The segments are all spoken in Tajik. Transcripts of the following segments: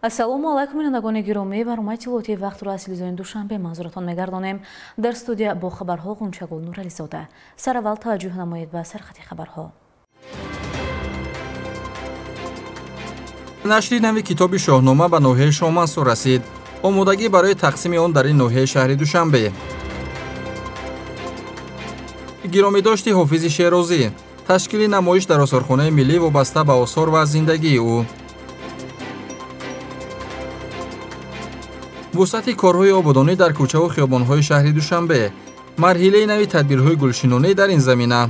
Ассалому алайкум, бинандагони гиромӣ. Барномаи иттилоотии вақтро аз телевизиони Душанбе манзуратон мегардонем. Дар студия бо хабарҳо Ғунчагул Нурализода. Сараввал таваҷҷӯҳ намоед ба сархати хабарҳо. Нашри нави китоби Шоҳнома ба ноҳияи Шоҳмансур расид. Омодагӣ барои тақсими он дар ин ноҳияи шаҳри Душанбе. Гиромидошти Ҳофизи Шерозӣ. Ташкили намоиш дар осорхонаи миллӣ вобаста ба осор ва зиндагии ӯ. Вусъати корҳои ободонӣ дар кӯчаву хиёбонҳои шаҳри Душанбе. Марҳилаи нави тадбирҳои гулшинонӣ дар ин замина.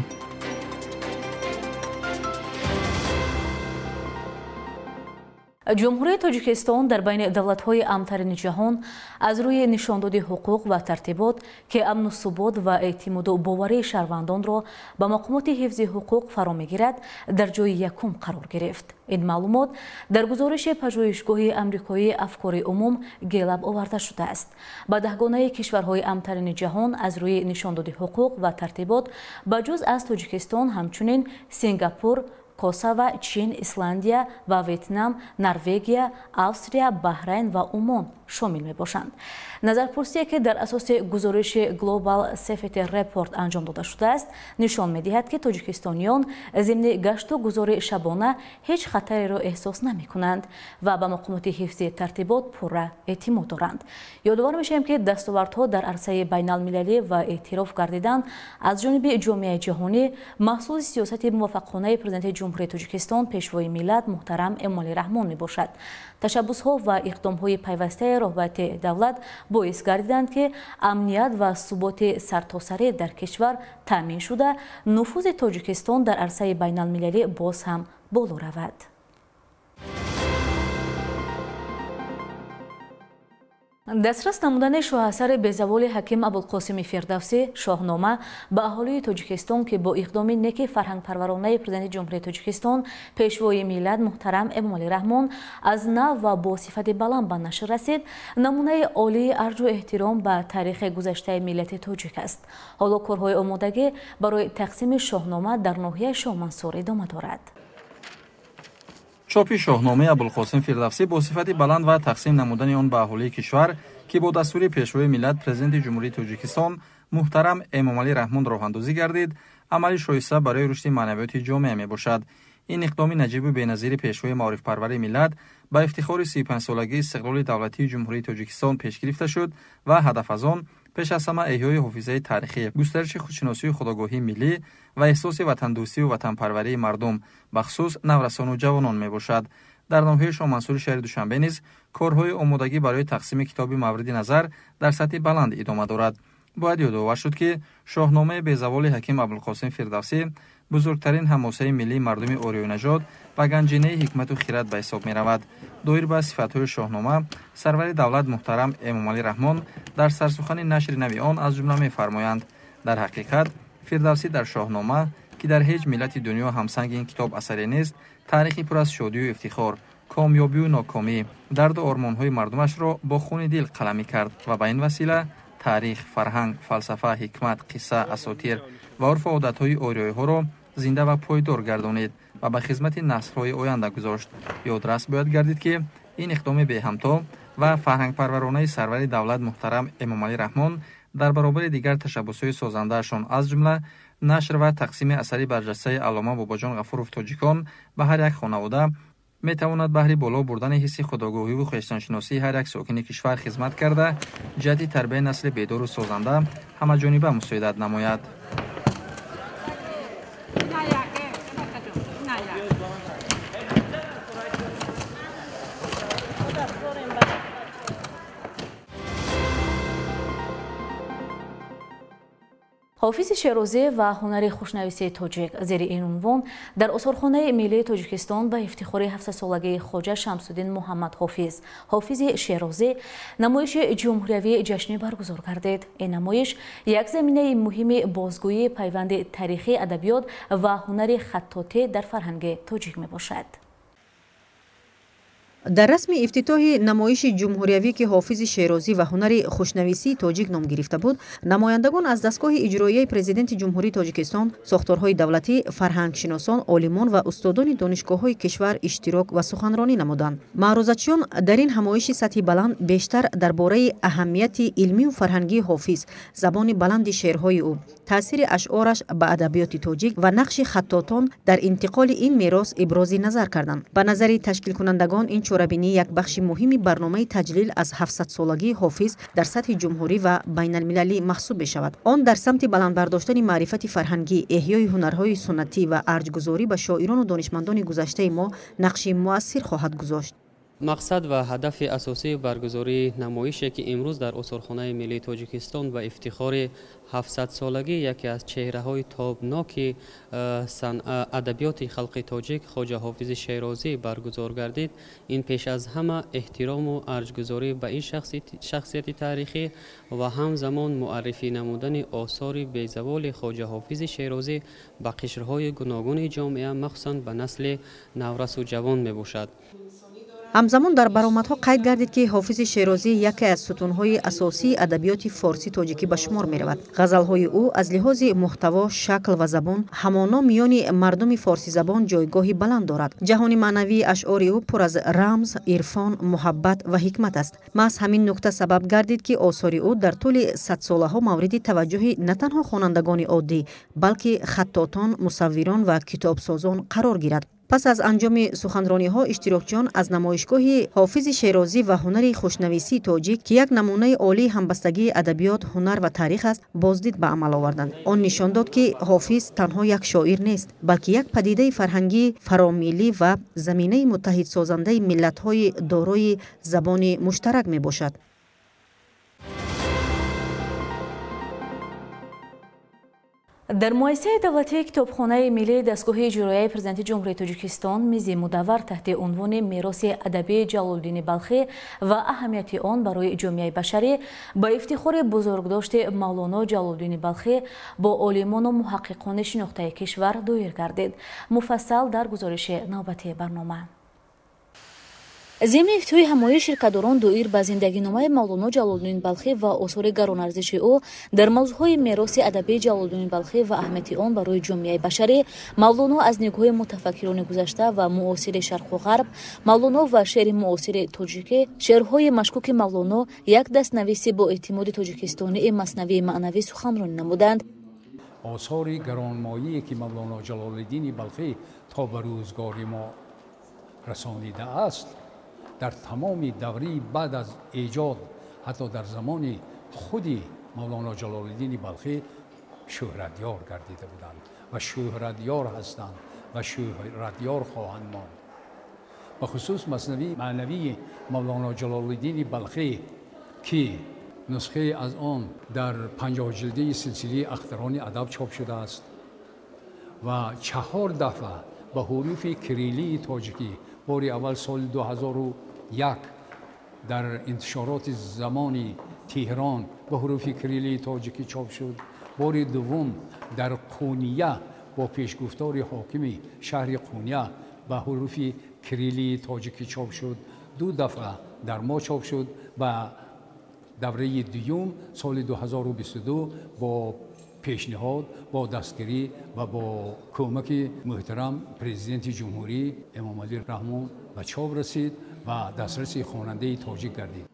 Ҷумҳурии Тоҷикистон дар байни давлатҳои амнтарини ҷаҳон аз рӯи нишондоди ҳуқуқ ва тартибот, ки амну субот ва эътимоду боварии шаҳрвандонро ба мақомоти ҳифзи ҳуқуқ фаро мегирад, дар ҷои якум қарор гирифт. Ин маълумот дар гузориши пажӯҳишгоҳи амрикоии афкори умум Гелаб оварда шудааст. Ба даҳгонаи кишварҳои амнтарини ҷаҳон аз рӯи нишондоди ҳуқуқ ва тартибот ба ҷуз аз Тоҷикистон ҳамчунин Сингапур, Косово, Чин, Исландия ва Ветнам, Норвегия, Австрия, Баҳрайн ва Умон шомил мебошанд. Назарпурсие, ки дар асоси гузориши Global Safety Report анҷом дода шудааст, нишон медиҳад, ки тоҷикистониён зимни гашту гузори шабона ҳеҷ хатареро эҳсос намекунанд ва ба мақомоти ҳифзи тартибот пурра эътимод доранд. Ёдовар мешавем, ки дастовардҳо дар арсаи байналмилалӣ ва эътироф гардидан аз ҷониби ҷомеаи ҷаҳонӣ маҳсули сиёсати муваффақонаи президенти Ҷумҳурии Тоҷикистон, Пешвои миллат муҳтарам Эмомалӣ Раҳмон мебошад. Ташаббусҳо ва иқдомҳои пайвастаи роҳбарияти давлат боис гардиданд, ки амният ва суботи сартосарӣ дар кишвар таъмин шуда, нуфузи Тоҷикистон дар арсаи байналмилалӣ боз ҳам боло равад. Дастрас намудани шоҳасари безаволи ҳаким Абулқосими Фирдавсӣ Шоҳнома ба аҳолии Тоҷикистон, ки бо иқдоми неки фарҳангпарваронаи президенти Ҷумҳурии Тоҷикистон, Пешвои миллат муҳтарам Эмомалӣ Раҳмон аз нав ва бо сифати баланд ба нашр расид, намунаи олии арҷу эҳтиром ба таърихи гузаштаи миллати тоҷик аст. Ҳоло корҳои омодагӣ барои тақсими Шоҳнома дар ноҳияи Шоҳмансур идома дорад. Чопи Шоҳномаи Абулқосим Фирдавсӣ бо сифати баланд ва тақсим намудани он ба аҳолии кишвар, ки бо дастури Пешвои миллат, президенти Ҷумҳурии Тоҷикистон муҳтарам Эмомалӣ Раҳмон роҳандозӣ гардид, амали шоиста барои рушди маънавиёти ҷомеа мебошад. Ин иқдоми наҷибу беназири Пешвои маорифпарвари миллат ба ифтихори 35-солагии истиқлоли давлатии Ҷумҳурии Тоҷикистон пеш гирифта шуд ва ҳадаф аз он пеш аз ҳама эҳёи ҳофизаи таърихӣ, густариши худшиносию худогоҳии миллӣ ва эҳсоси ватандӯстию ватанпарварии мардум, бахусус наврасону ҷавонон мебошад. Дар ноҳияи Шоҳмансури шаҳри Душанбе низ корҳои омодагӣ барои тақсими китоби мавриди назар дар сатҳи баланд идома дорад. Бояд ёдовар шуд, ки Шоҳномаи безаволи ҳаким Абулқосим Фирдавсӣ бузургтарин ҳамосаи миллии мардуми ориёнажод ва ганҷинаи ҳикмату хират ба ҳисоб меравад. Доир ба сифатҳои Шоҳнома сарвари давлат муҳтарам Эмомалӣ Раҳмон дар сарсухани нашри нави он аз ҷумла мефармоянд: дар ҳақиқат Фирдавсӣ дар Шоҳнома, ки дар ҳеҷ миллати дунё ҳамсанги ин китоб асаре нест, таърихи пур аз шодию ифтихор, комёбию нокомӣ, дарду ормонҳои мардумашро бо хуни дил қаламӣ кард ва ба ин васила таърих, фарҳанг, фалсафа, ҳикмат, қисса, асотир ва урфу одатҳои ориёиҳоро зинда ва пойдор гардонид ва ба хизмати наслҳои оянда гузошт. Ёдрас бояд гардид, ки ин иқдоми беҳамто ва фарҳангпарваронаи сарвари давлат муҳтарам Эмомалӣ Раҳмон дар баробари дигар ташаббусҳои созандаашон, аз ҷумла нашр ва тақсими асари барҷастаи аллома Бобоҷон Ғафуров Тоҷикон ба ҳар як хонавода, метавонад баҳри боло бурдани ҳисси худогоҳиву хештаншиносии ҳар як сокини кишвар хизмат карда, ҷиҳати тарбияи насли бедору созанда ҳамаҷониба мусоидат намояд. Ҳофизи Шерозӣ ва ҳунари хушнависии тоҷик зери ин унвон дар осорхонаи миллии Тоҷикистон ба ифтихори 700-солагии Хоҷа Шамсуддин Муҳаммад Ҳофиз, Ҳофизи Шерозӣ, намоиши ҷумҳуриявии ҷашнӣ баргузор гардид. Ин намоиш як заминаи муҳими бозгӯии пайванди таърихии адабиёт ва ҳунари хаттотӣ дар фарҳанги тоҷик мебошад. Дар расми ифтитоҳи намоиши ҷумҳуриявӣ, ки Ҳофизи Шерозӣ ва ҳунари хушнависии тоҷик ном гирифта буд, намояндагон аз дастгоҳи иҷроияи Президенти Ҷумҳурии Тоҷикистон, сохторҳои давлатӣ, фарҳангшиносон, олимон ва устодони донишгоҳҳои кишвар иштирок ва суханронӣ намуданд. Маърузачиён дар ин ҳамоиши сатҳи баланд бештар дар бораи аҳамияти илмию фарҳангии Ҳофиз, забони баланди шеърҳои ӯ, таъсири ашъораш ба адабиёти тоҷик ва нақши хаттотон дар интиқоли ин мерос ибрози назар карданд. Ба назари ташкилкунандагон, ин чорабинӣ як бахши муҳими барномаи таҷлил аз 700-солагии Ҳофиз дар сатҳи ҷумҳурӣ ва байналмилалӣ маҳсуб мешавад. Он дар самти баланд бардоштани маърифати фарҳангӣ, эҳёи ҳунарҳои суннатӣ ва арҷгузорӣ ба шоирону донишмандони гузаштаи мо нақши муассир хоҳад гузошт. Мақсад ва ҳадафи асосии баргузории намоише, ки имрӯз дар Осорхонаи миллии Тоҷикистон ба ифтихори 700-солагии яке аз чеҳраҳои тобноки адабиёти халқи тоҷик Хоҷа Ҳофизи Шерозӣ баргузор гардид, ин пеш аз ҳама эҳтирому арҷгузорӣ ба ин шахсияти таърихӣ ва ҳамзамон муаррифӣ намудани осори безаволи Хоҷа Ҳофизи Шерозӣ ба қишрҳои гуногуни ҷомеа, махсусан ба насли наврасу ҷавон мебошад. Ҳамзамон дар баромадҳо қайд гардид, ки Ҳофизи Шерозӣ яке аз сутунҳои асосии адабиёти форсӣ тоҷикӣ ба шумор меравад. Ғазалҳои ӯ аз лиҳози муҳтаво, шакл ва забон ҳамоно миёни мардуми форсизабон ҷойгоҳи баланд дорад. Ҷаҳони маънавии ашъори ӯ пур аз рамз, ирфон, муҳаббат ва ҳикмат аст. Маҳз ҳамин нукта сабаб гардид, ки осори ӯ дар тӯли садсолаҳо мавриди таваҷҷӯҳи на танҳо хонандагони оддӣ, балки хаттотон, мусаввирон ва китобсозон қарор гирад. Пас аз анҷоми суханрониҳо иштирокчиён аз намоишгоҳи Ҳофизи Шерозӣ ва ҳунари хушнависии тоҷик, ки як намунаи олии ҳамбастагии адабиёт, ҳунар ва таърих аст, боздид ба амал оварданд. Он нишон дод, ки Ҳофиз танҳо як шоир нест, балки як падидаи фарҳангии фаромиллӣ ва заминаи муттаҳидсозандаи миллатҳои дорои забони муштарак мебошад. Дар муассисаи давлатии китобхонаи миллии дастгоҳи иҷроияи Президенти Ҷумҳурии Тоҷикистон мизи мудаввар таҳти унвони мероси адабии Ҷалолиддини Балхӣ ва аҳамияти он барои ҷомеаи башарӣ ба ифтихори бузургдошти Мавлоно Ҷалолиддини Балхӣ бо олимону муҳаққиқони шинохтаи кишвар доир гардид. Муфассал дар гузориши навбатии барнома. Зимни ифтитоҳи ҳамоиши ширкатдорон доир ба зиндагиномаи Мавлоно Ҷалолиддини Балхӣ ва осори гаронарзиши ӯ дар мавзӯъҳои мероси адабии Ҷалолиддини Балхӣ ва аҳамияти он барои ҷомеаи башарӣ, Мавлоно аз нигоҳи мутафаккирони гузашта ва муосири шарқу ғарб, Мавлоно ва шеъри муосири тоҷикӣ, шеърҳои машкуки Мавлоно, як дастнависи бо эътимоди тоҷикистонии маснавии маънавӣ суханронӣ намуданд. Осори гаронмоие ки Мавлоно Ҷалолиддини Балхӣ то ба рӯзгори мо расонидааст, дар тамоми давраи баъд аз эҷод, ҳатто дар замони худи Мавлоно Ҷалолиддини Балхӣ шӯҳратёр гардида буданд ва шӯҳратёр ҳастанд ва шӯҳратёр хоҳанд монд. Бахусус маснавии маънавии Мавлоно Ҷалолиддини Балхӣ, ки нусхае аз он дар 50 ҷилдии силсилаи Ахтарони адаб чоп шудааст ва 4 дафъа ба ҳуруфи кириллии тоҷикӣ бори аввал соли 2001 дар интишороти замони Теҳрон ба ҳуруфи кириллии тоҷикӣ чоп шуд, бори дуввум дар Қуния бо пешгуфтори ҳокими шаҳри Қуния ба ҳуруфи кириллии тоҷикӣ чоп шуд, 2 дафъа дар мо чоп шуд ва давраи дуюм соли 2022 бо пешниҳод, бо дастгирӣ ва бо кӯмаки муҳтарам Президенти Ҷумҳурӣ Эмомалӣ Раҳмон ба чоп расид ва дастраси хонандаи тоҷик гардид.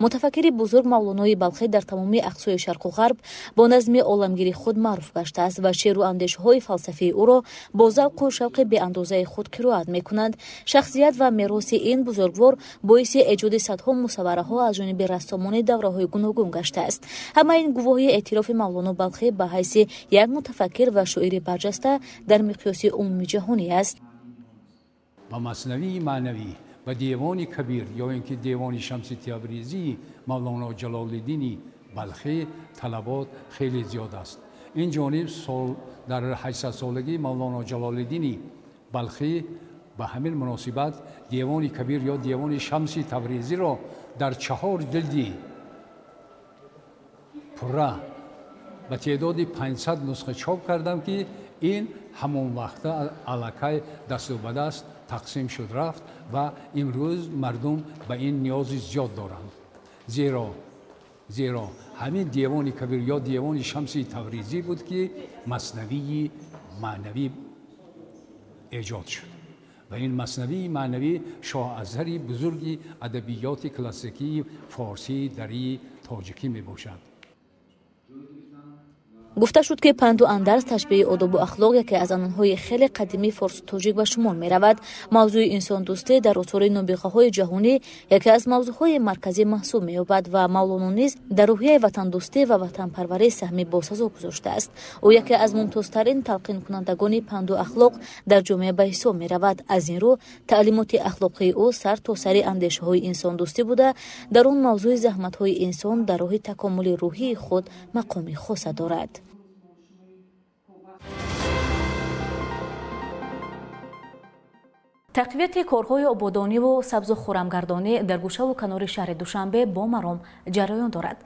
Мутафаккири бузург Мавлонои Балхӣ дар тамоми ақсои шарқу ғарб бо назми оламгири худ маъруф гаштааст ва шеъру андешаҳои фалсафии ӯро бо завқу шавқи беандозаи худ қироат мекунанд. Шахсият ва мероси ин бузургвор боиси эҷоди садҳо мусаввараҳо аз ҷониби рассомони давраҳои гуногун гаштааст. Ҳама ин гувоҳи эътирофи Мавлоно Балхӣ ба ҳайси як мутафаккир ва шоири барҷаста дар миқёси умумиҷаҳонӣ аст. Ба маснавии маънавӣ, ба девони кабир ё ин ки девони Шамси Табризии Мавлоно Ҷалолиддини Балхӣ талабот хеле зиёд аст. Ин ҷониб дар 800-солагии Мавлоно Ҷалолиддини Балхӣ ба ҳамин муносибат девони кабир ё девони Шамси Табризиро дар 4 ҷилди пурра ба теъдоди 500 нусха чоп кардам, ки ин ҳамон вақта аллакай дасту ба даст тақсим шуд рафт ва имрӯз мардум ба ин ниёзи зиёд доранд. Зеро ҳамин Девони Кабир ё Девони Шамси Тавризӣ буд, ки Маснавии маънавӣ эҷод шуд ва ин Маснавии маънавӣ шоҳазари бузурги адабиёти классикии форсии дарии тоҷикӣ мебошад. Гуфта шуд, ки панду андарз, ташбеҳи одобу ахлоқ яке аз анъанаҳои хеле қадимии форсу тоҷик ба шумор меравад. Мавзӯи инсондӯстӣ дар осори нобиғаҳои ҷаҳонӣ яке аз мавзӯъҳои марказӣ маҳсуб меёбад ва Мавлоно низ дар рӯҳияи ватандӯстӣ ва ватанпарварӣ саҳми босазо гузоштааст. Ӯ яке аз мумтозтарин талқинкунандагони панду ахлоқ дар ҷомеа ба ҳисоб меравад. Аз ин рӯ таълимоти ахлоқии ӯ сар то сари андешаҳои инсондӯстӣ буда, дар он мавзӯи заҳматҳои инсон дар роҳи такомули рӯҳии худ мақоми хоса дорад. Тақвияти корҳои ободониву сабзу хурамгардонӣ дар гӯшаву канори шаҳри Душанбе бо маром ҷараён дорад.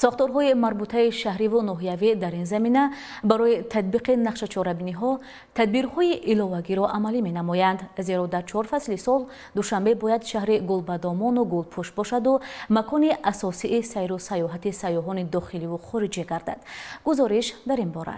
Сохторҳои марбутаи шаҳриву ноҳиявӣ дар ин замина барои татбиқи нақшачорабиниҳо тадбирҳои иловагиро амалӣ менамоянд. Зеро дар 4 фасли сол Душанбе бояд шаҳри гулбадомону гулпӯш бошаду макони асосии сайру сайёҳати сайёҳони дохиливу хориҷӣ гардад. Гузориш дар ин бора.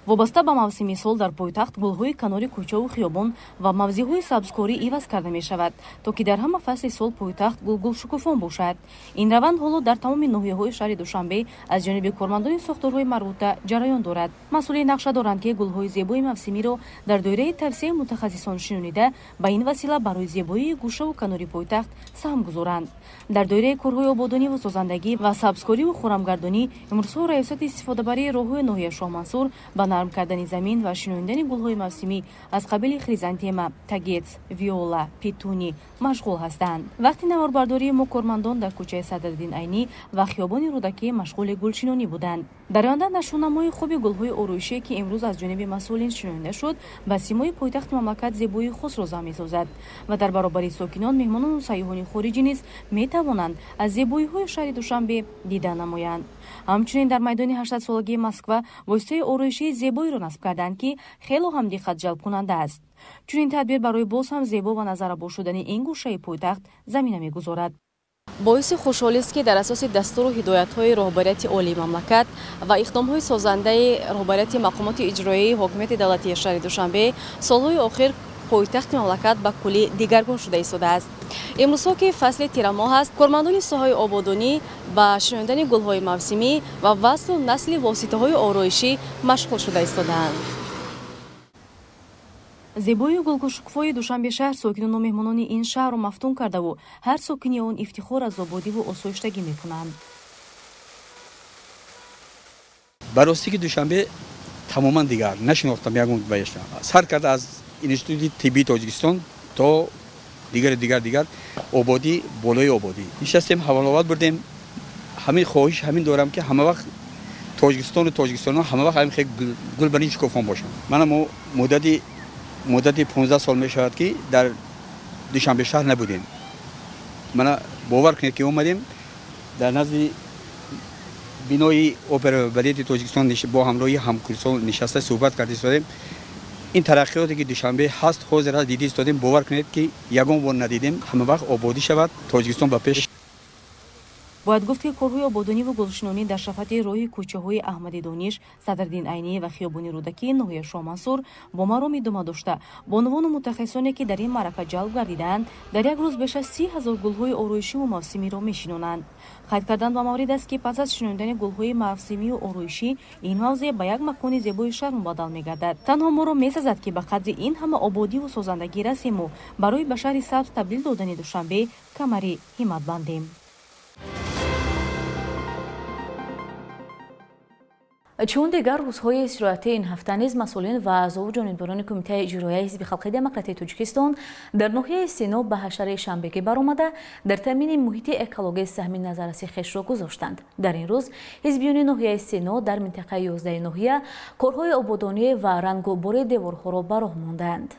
Вобаста ба мавсими сол дар пойтахт гулҳои канори кӯчаву хиёбон ва мавзеъҳои сабзкорӣ иваз карда мешавад, то ки дар ҳама фасли сол пойтахт гулгулшукуфон бошад. Ин раванд ҳоло дар тамоми ноҳияҳои шаҳри Душанбе аз ҷониби кормандони сохторҳои марбута ҷараён дорад. Масъулин нақша доранд, ки гулҳои зебои мавсимиро дар доираи тавсияи мутахассисон шинонида, ба ин васила барои зебоии гӯшаву канори пойтахт саҳм гузоранд. Дар доираи корҳои ободониву созандагӣ ва сабзкориву хурамгардонӣ имрӯзҳо раёсати истифодабарии роҳҳои ноҳияи Шоҳмансур ба нарм кардани замин ва шинондани гулҳои мавсимӣ аз қабили хризантема, тагец, виола, петуни машғул ҳастанд. Вақти наворбардории мо кормандон дар кӯчаи Садриддин Айнӣ ва хиёбони Рӯдакӣ машғули гулшинонӣ буданд. Дар оянда нашъунамои хуби гулҳои ороишие, ки имрӯз аз ҷониби масъулин шинонида шуд, ба симои пойтахти мамлакат зебоии хосро зам месозад ва дар баробари сокинон меҳмонону сайёҳони хориҷӣ низ метавонанд аз зебоиҳои шаҳри Душанбе дида намоянд. Ҳамчунин дар майдони 800-солагии Москва воситаи ороишии зебоиро насб карданд, ки хело ҳам диққатҷалбкунанда аст. Чунин тадбир барои боз ҳам зебо ва назаррабо шудани ин гӯшаи пойтахт замина мегузорад. Боиси хушҳолист, ки дар асоси дастуру ҳидоятҳои роҳбарияти олии мамлакат ва иқдомҳои созандаи роҳбарияти мақомоти иҷроияи ҳокимияти давлатии шаҳри Душанбе солҳои охир пойтахти мамлакат ба куллӣ дигаргун шуда истодааст. Имрӯзҳо, ки фасли тирамоҳ аст, кормандони соҳаи ободонӣ ба шинондани гулҳои мавсимӣ ва васлу насли воситаҳои ороишӣ машғул шуда истодаанд. Зебоию гулгулшукуфои Душанбе шаҳр сокинону меҳмонони ин шаҳрро мафтун кардаву ҳар сокини он ифтихор аз ободиву осоиштагӣ мекунанд. Ба ростӣ, ки Душанбе тамоман дигар нашинохтам, ягон баешта сар карда аз Институти тиббии Тоҷикистон то дигару дигар дигар, ободӣ болои ободӣ. Нишастем, ҳаволоват бурдем. Ҳамин хоҳиш ҳамин дорам, ки ҳама вақт Тоҷикистону тоҷикистониҳо ҳама вақт ҳамин хел гулбарин шукуфон бошанд. Мана мо муддати 15 сол мешавад, ки дар Душанбе шаҳр набудем. Мана бовар кунед, ки омадем, дар назди бинои опера балети Тоҷикистон бо ҳамроҳи ҳамкурсон нишаста суҳбат карда истодем. Ин тараққиёте, ки Душанбе ҳаст, ҳозир ҳаст, дида истодем. Бовар кунед, ки ягон бор надидем. Ҳама вақт ободӣ шавад, Тоҷикистон ба пеш. Бояд гуфт, ки корҳои ободониву гулшинонӣ дар шафати роҳи кӯчаҳои Аҳмади Дониш, Садриддин Айнӣ ва хиёбони Рӯдакии ноҳияи Шоҳмансур бо маром идома дошта, бонувону мутахассисоне, ки дар ин маърака ҷалб гардидаанд, дар як рӯз беш аз 30 000 гулҳои ороишиву мавсимиро мешинонанд. Қайд кардан ба маврид аст, ки пас аз шинондани гулҳои мавсимию ороишӣ ин мавзеъ ба як макони зебои шаҳр мубаддал мегардад. Танҳо моро месазад, ки ба қадри ин ҳама ободиву созандагӣ расему барои ба шаҳри сабз табдил додани Душанбе камари ҳиммат бандем. Чун дигар рӯзҳои истироҳатии ин ҳафта низ масъулин ва аъзову ҷонибдорони Кумитаи иҷроияи Ҳизби халқи демократии Тоҷикистон дар ноҳияи Сино ба ҳашари шанбегӣ баромада, дар таъмини муҳити экологӣ саҳми назарраси хешро гузоштанд. Дар ин рӯз ҳизбиёни ноҳияи Сино дар минтақаи 11 ноҳия корҳои ободонӣ ва рангубори деворҳоро ба роҳ мондаанд.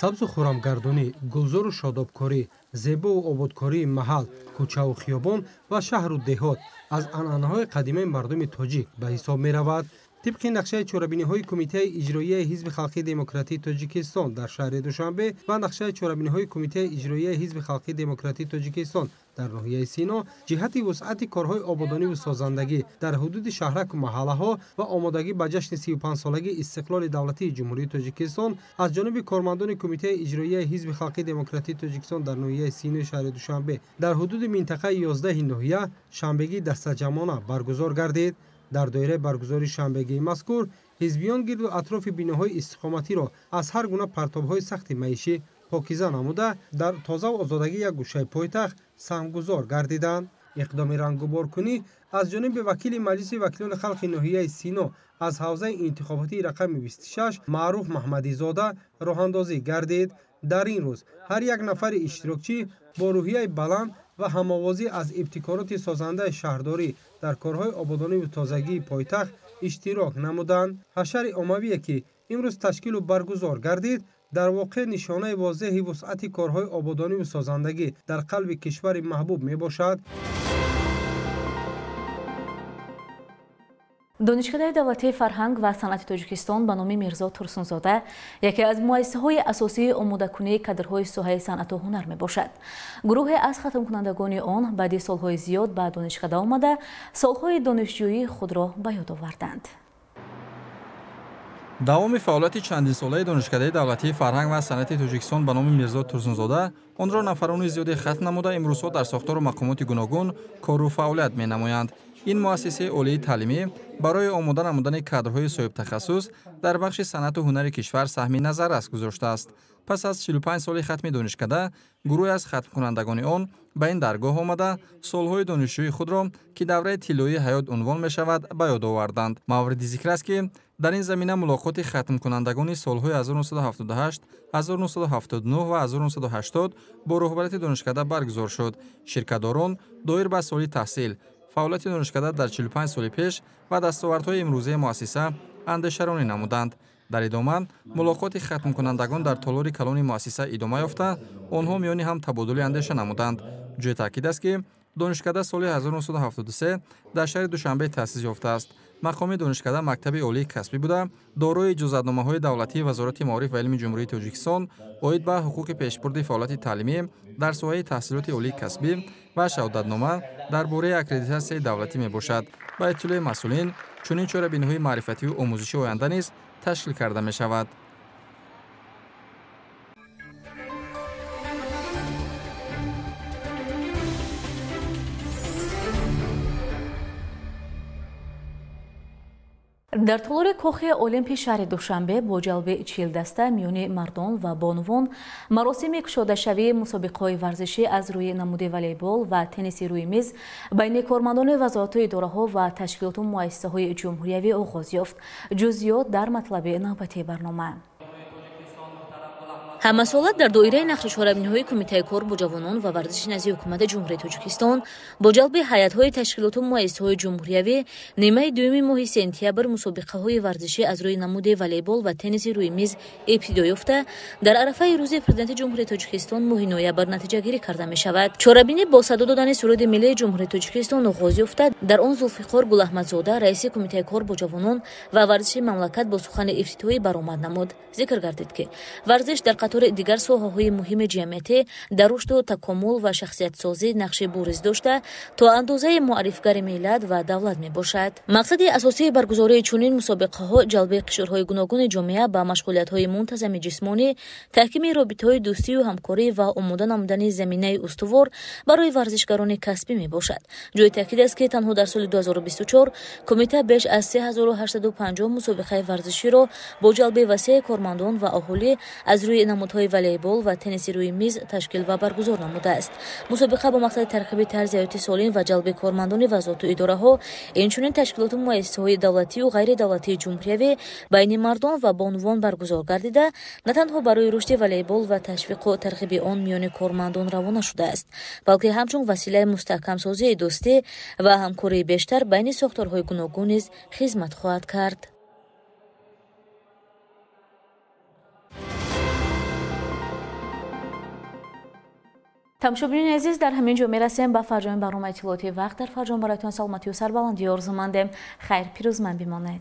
Сабзу хурамгардонӣ, гулзору шодобкорӣ, зебову ободкории маҳал, кӯчаву хиёбон ва шаҳру деҳот аз анъанаҳои қадимаи мардуми тоҷик ба ҳисоб меравад. Тибқи нақшаи чорабиниҳои Кумитаи иҷроияи Ҳизби халқии демократии Тоҷикистон дар шаҳри Душанбе ва нақшаи чорабиниҳои Кумитаи иҷроияи Ҳизби халқии демократии Тоҷикистон дар ноҳияи Сино ҷиҳати вусъати корҳои ободониву созандагӣ дар ҳудуди шаҳраку маҳаллаҳо ва омодагӣ ба ҷашни 35-солагии истиқлоли давлатии Ҷумҳурии Тоҷикистон аз ҷониби кормандони Кумитаи иҷроияи Ҳизби халқии демократии Тоҷикистон дар ноҳияи Синои шаҳри Душанбе дар ҳудуди минтақаи 11 ноҳия шанбегии дастаҷамъона баргузор гардид. Дар доираи баргузории шанбегии мазкур ҳизбиён гирду атрофи биноҳои истиқоматиро аз ҳар гуна партобҳои сахти маишӣ покиза намуда дар тозаву озодагии як гӯшаи пойтахт саҳмгузор гардиданд. Иқдоми рангуборкунӣ аз ҷониби вакили Маҷлиси вакилони халқи ноҳияи Сино аз ҳавзаи интихоботии рақами 26 Маъруф Маҳмадизода роҳандозӣ гардид. Дар ин рӯз ҳар як нафари иштирокчӣ бо рӯҳияи баланд ва ҳамовозӣ аз ибтикороти созандаи шаҳрдорӣ дар корҳои ободониву тозагии пойтахт иштирок намуданд. Ҳашари оммавие ки имрӯз ташкилу баргузор гардид, дар воқеъ нишонаи возеҳи вусъати корҳои ободониву созандагӣ дар қалби кишвари маҳбуб мебошад. Донишкадаи давлатии фарҳанг ва санъати Тоҷикистон ба номи Мирзо Турсунзода яке аз муассисаҳои асосии омодакунии кадрҳои соҳаи санъату ҳунар мебошад. Гурӯҳе аз хатмкунандагони он баъди солҳои зиёд ба донишкада омада, солҳои донишҷӯии худро ба ёд оварданд. Давоми фаъолияти чандинсолаи Донишкадаи давлатии фарҳанг ва санъати Тоҷикистон ба номи Мирзо Турсунзода онро нафарони зиёде хатм намуда имрӯзҳо дар сохтору мақомоти гуногун кору фаъолият менамоянд. Ин муассисаи олии таълимӣ барои омода намудани кадрҳои соҳибтахассус дар бахши санъату ҳунари кишвар саҳми назаррас гузоштааст. Пас аз 45 соли хатми донишкада гурӯҳе аз хатмкунандагони он ба ин даргоҳ омада солҳои донишҷӯии худро, ки давраи тиллоии ҳаёт унвон мешавад, ба ёд оварданд. Мавриди зикр аст, ки дар ин замина мулоқоти хатмкунандагони солҳои 1978, 1979 ва 1980 бо роҳбарияти донишкада баргузор шуд. Ширкатдорон доир ба соли таҳсил, фаъолияти донишкада дар 45 соли пеш ва дастовардҳои имрӯзаи муассиса андешаронӣ намуданд. Дар идома мулоқоти хатмкунандагон дар толори калони муассиса идома ёфта, онҳо миёни ҳам табодули андеша намуданд. Ҷои таъкид аст, ки донишкада соли 1973 дар шаҳри Душанбе таъсис ёфтааст. Мақоми донишкада мактаби олии касбӣ буда, дорои иҷозатномаҳои давлатии Вазорати маориф ва илми Ҷумҳурии Тоҷикистон оид ба ҳуқуқи пешбурди фаъолияти таълимӣ дар соҳаи таҳсилоти олии касбӣ ва шаҳодатнома дар бораи аккредитатсияи давлатӣ мебошад. Ба иттилои масъулин, чунин чорабиниҳои маърифативу омӯзиши оянда низ ташкил карда мешавад. Дар толори кохи Олимпи шаҳри Душанбе бо ҷалби 40 даста миёни мардон ва бонувон маросими кушодашавии мусобиқаҳои варзишӣ аз рӯи намуди волейбол ва тенниси рӯи миз байни кормандони вазорату идораҳо ва ташкилоту муассисаҳои ҷумҳуриявӣ оғоз ёфт. Ҷузъиёт дар матлаби навбатии барнома. Ҳамасола дар доираи нақши чорабиниҳои Кумитаи кор бо ҷавонон ва варзиши назди Ҳукумати Ҷумҳурии Тоҷикистон бо ҷалби ҳайатҳои ташкилоту муассисаҳои ҷумҳуриявӣ нимаи дуюми моҳи сентябр мусобиқаҳои варзишӣ аз рӯи намуди волейбол ва тенниси рӯи миз ибтидо ёфта, дар арафаи рӯзи Президенти Ҷумҳурии Тоҷикистон моҳи ноябр натиҷагирӣ карда мешавад. Чорабинӣ бо садо додани суруди миллии Ҷумҳурии Тоҷикистон оғоз ёфта, дар он Зулфиқор Гулаҳмадзода, раиси Кумитаи кор бо ҷавонон ва варзиши мамлакат бо сухани ифтитоҳӣ баромад намуд. Зикр гардид, ки варзиш дар қатори дигар соҳаҳои муҳими ҷамъиятӣ дар рушду такомул ва шахсиятсозӣ нақши бориз дошта, то андозаи муаррифгари миллат ва давлат мебошад. Мақсади асосии баргузории чунин мусобиқаҳо ҷалби қишрҳои гуногуни ҷомеа ба машғулиятҳои мунтазами ҷисмонӣ, таҳкими робитаҳои дӯстию ҳамкорӣ ва омода намудани заминаи устувор барои варзишгарони касбӣ мебошад. Ҷои таъкид аст, ки танҳо дар соли 2024 кумита беш аз 3850 мусобиқаи варзиширо бо ҷалби васеи кормандон ва аҳолӣ аз рӯи намудҳои волейбол ва тенниси рӯи миз ташкил ва баргузор намудааст. Мусобиқа бо мақсади тарғиби тарзи ҳаёти солим ва ҷалби кормандони вазорату идораҳо, инчунин ташкилоту муассисаҳои давлатию ғайридавлатии ҷумҳуриявӣ байни мардон ва бонувон баргузор гардида, на танҳо барои рушди волейбол ва ташвиқу тарғиби он миёни кормандон равона шудааст, балки ҳамчун василаи мустаҳкамсозии дӯстӣ ва ҳамкории бештар байни сохторҳои гуногун низ хизмат хоҳад кард. Тамошобинони азиз, дар ҳамин ҷо мерасем ба фарҷоми барномаи иттилоотии вақт. Дар фарҷом бароятон саломатию сарбаландӣ орзумандем. Хайр, пирӯзманд бимонед.